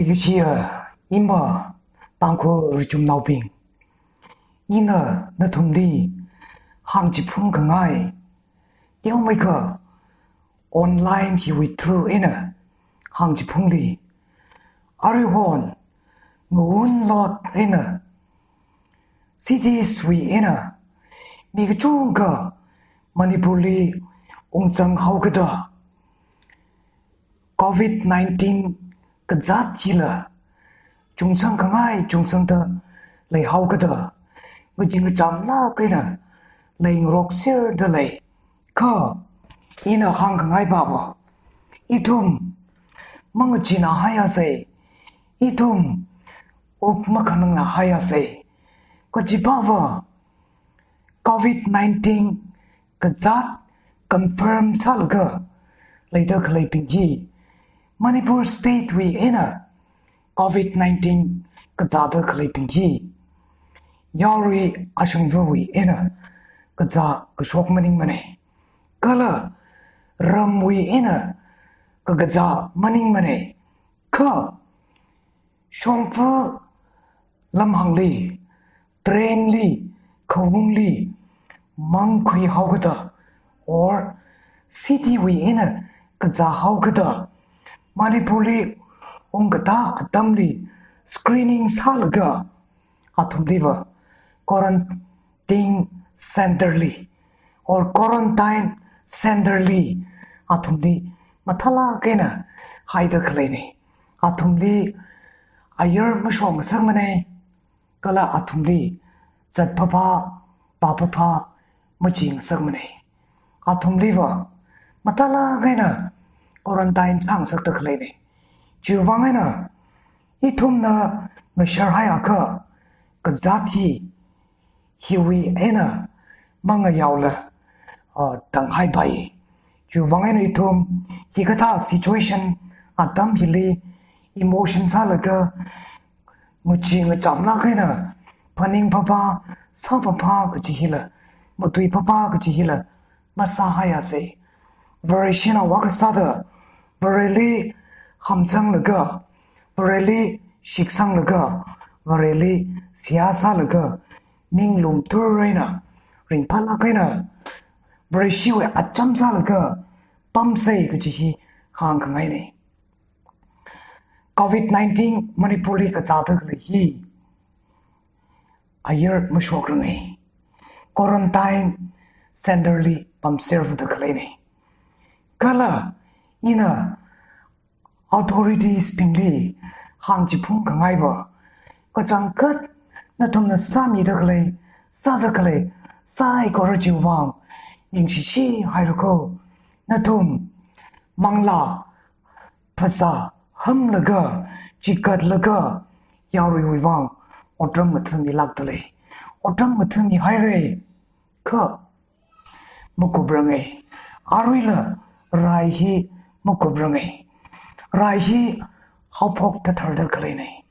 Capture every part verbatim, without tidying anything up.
Leikashiya ima Tangkhul richumnaobing, ina nathumli hāngchiphung khangai, teomeikha online hiwui through eina hāngchiphungli, aruihon ngaunlot eina cities wui eina mi kachungkha Manipurli ungzang haokada, covid nineteen kazāt hila chungsang khangai chungsangda leihaokada, ngachee ngachamlāk eina leingarokserda lei. Kha ina hāngkhangai pava, ithum mangacheena haiasei, ithum wuk makhanangna haiasei. Kajipava, covid nineteen kazāt confirm sālaga leida khaleibing hi, Manipur state wui eina covid nineteen kazāda khaleibing hi, yarui ashangvawui eina kazā kashok maningmanei. Kala ramwui eina kakazā maningmanei. Kha shongfa lamhāngli, train li, khaungli mangkhui haokada, or city wui eina kazā haokada, Manipurli ungkatā atamli screening sālaga, athumliva quarantine center li or quarantine center li athumli mathālāk eina haida khaleinei. Athumli ayar mashokngasakmanei, kala athumli zat phapha, pā phapha machingasakmanei. Athumliva mathālāk eina quarantine sāngasakda khaleinei. Chiwuivang eina ithumna ngasharhaiakha, kazāt hi hiwui eina mangayaola, uh, tanghaipai. Chiwuivang eina ithum hikathā situation atam hili emotion sālaga, ngachee ngachamlāk eina phaning phapha, sā phapha kaji hila, matui phapha kaji hila masāhaiasei. Vareshina vākasāda, Vareli hamsanglaga, Vareli shitsanglaga, Vareli seihā sālaga, ninglum thur eina, ringphālāk eina Vareshiwui acham sālaga pamsei kaji hi hāngkhangainei. Covid nineteen Manipurli kazāda khalei hi ayar mashokrangei. Quarantine center li pamservada khaleinei. Kala ina authorities bingli hāngchiphung khangaiva, kachangkhat nathumna sāmida khalei, sāda khalei saikora chiwuivang ningshishi hairako. Nathum manglā phasā hamlaga, chikatlaga, yaruiwui vang otram ngathāmilākda lei. Otram ngathāmihairei. Kha makuprangei. Aruila rai hi makuprangei. Rai hi haophok thatharda khaleinei.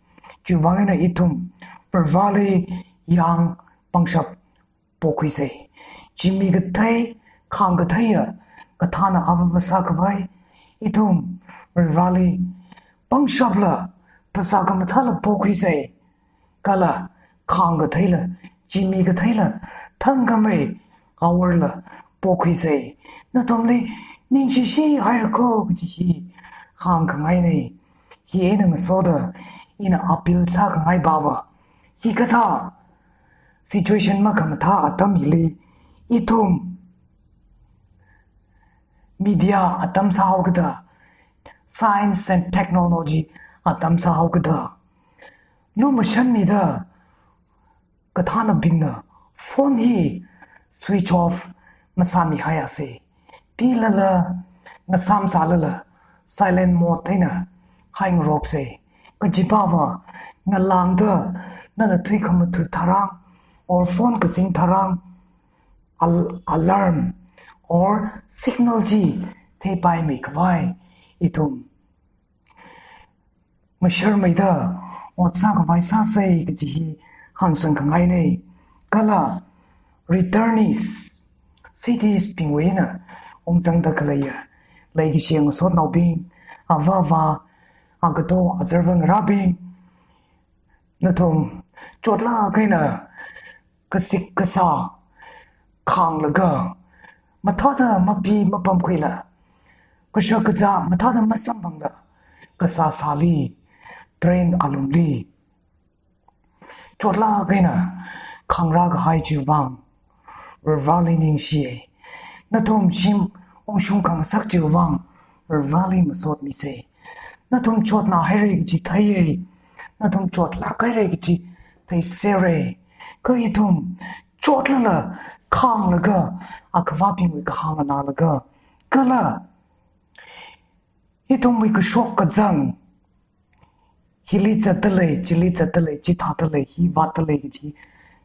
Chiwuivang eina ithum Varivarāli yāng pangshap pokhuisei. Zimmi kathei, khāng katheiya kathāna avāva sākhavai ithum Varivarāli pangshapla, phasā khamathāla pokhuisei. Kala khāng katheila, zimmi katheila, thangkhamei aworla pokhuisei. Nathumli ningshishi hairako kaji hi hāngkhangainei. Hi eina ngasoda ina appeal sākhangai pava, hikathā situation makhamathā atam hili ithum media atam sāhaokada, science and technology atam sāhaokada, lumashanmida kathānabingna phone hi switch off masāmihaiasei. Pilala, ngasam sālala, silent mode eina haingaroksei. Kaji pava, ngalāngda nana tui khamathut tharan, or phone kazing tharan, al-, alarm or signal chi theipaimeikhavai ithum masharmeida ot sākhavai sāsei kaji hi hāngsangkhangainei. Kala returnees, cities bingwui eina ungzangda khaleiya leikashi ngasotnaobing, avāva, Agato azarvang rabing, nathum chotlāk eina kasik kasā khānglaga, mathāda mapi mapamkhuila, kashak kazā mathāda masamphangla, kasā sāli, train alungli chotlāk eina khāngrā kahai chiwui vang Varivarāli ningshiya. Nathum shim ungshung khangasak chiwui vang Varivarāli masotmisa. Nathum chotnā haira kaji theiya. Nathum chotlāk haira kaji theisera. Kha ithum chotlala khānglaga, akhavābingwui kahāng nganālaga, kala ithumwui kashok kazang, hili zatdalei, chili zatdalei, chithādalei, hi vātdalei kaji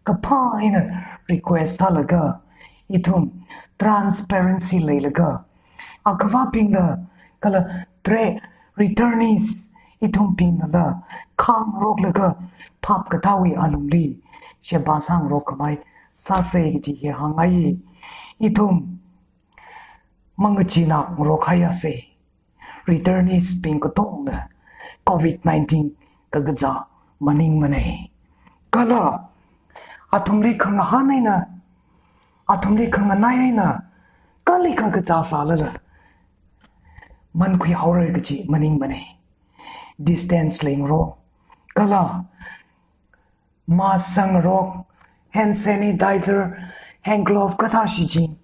kaphā eina request sālaga, ithum transparency leilaga, akhavābingla kala tre returnees ithumbingnala khāngaroklaga, phap katāwui alungli sheba sāngarok khavai sāsa kaji hi hāngngai. Ithum mangacheenā ngarok haiyasa. Returnees bing katongna covid nineteen kakazā maningmana. Kala athumli khangahān eina, athumli khanganai eina, kalikha kazā sālala mankhui haora kaji maningmana. Distance leingarok, kala mask sangngarok, hand sanitizer, hand glove kathā shichin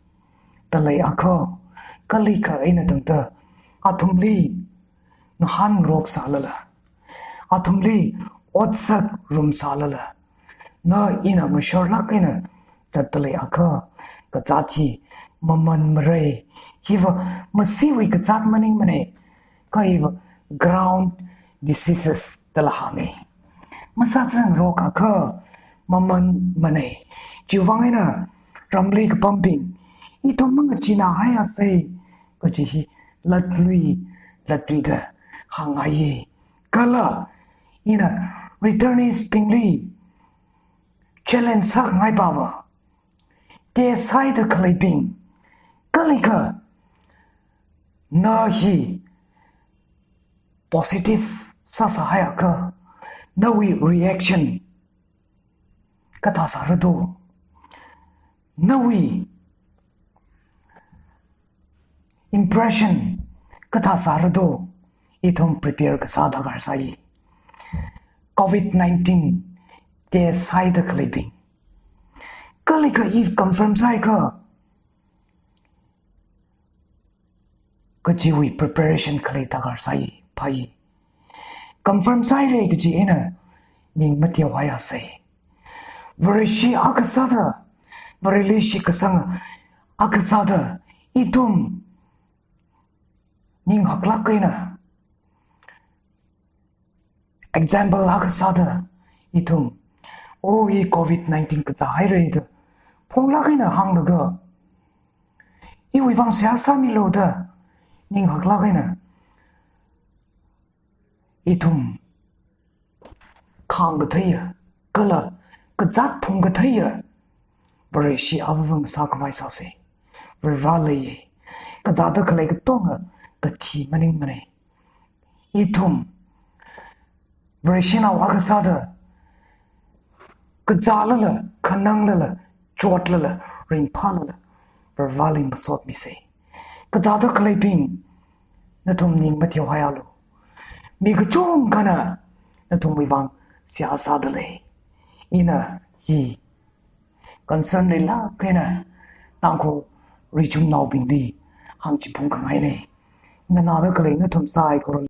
dalei akha, kalikha eina tangda athumli ngahānngarok sālala, athumli otsak rum sālala, na ina masharlāk eina zatdalei akha, kazāt hi maman marei, hiva masiwui kazāt maningmana. Kha hiva ground diseases dala hānga. Masāzangngarok akha mamanmana. Chiwui vang eina ramli kapambing, ithum mangacheenā haiyasa kaji hi latlui latluida hāngngaiya. Kala ina returnees bingli challenge sāngai pava, test sāhaida khaleibing, kalikha na hi positive sāsā haiakha, nawui reaction kathā sāra do? Nawui impression kathā sāra do? Ithum prepare kasā darkar sāi. Covid nineteen test sāhaida khaleibing, kalikha if confirm sāhaiakha, kajiwui preparation khalei darkar sāi, phāi. Confirm sāhaira kaji eina ning mateohaiyasa. Vareshi akha sāda, Vareli shitkasang akha sāda, ithum ning haklāk eina, example akha sāda, ithum, oh, hi covid nineteen kazā haira da phunglāk eina hānglaga, iwui vang seihā sāmilu da ning haklāk eina ithum khāngkatheiya, kala kazāt phungkatheiya Vareshi avāva̱ ngasā khavai sāsa. Varivarā leiya. Kazāda khalei katonga kathi maningmana. Ithum Vareshinao akha sāda kazālala, khananglala, chotlala, ringphālala, Varivarāli masotmisa. Kazāda khaleibing, nathum ning mateohaialu. Mi kachungkhana nathumwui vang seihā sādalei. Ina hi concern leilāk eina Tangkhul richumnaobingli hāngchiphung khangaina. Nganāda khalei nathum saikora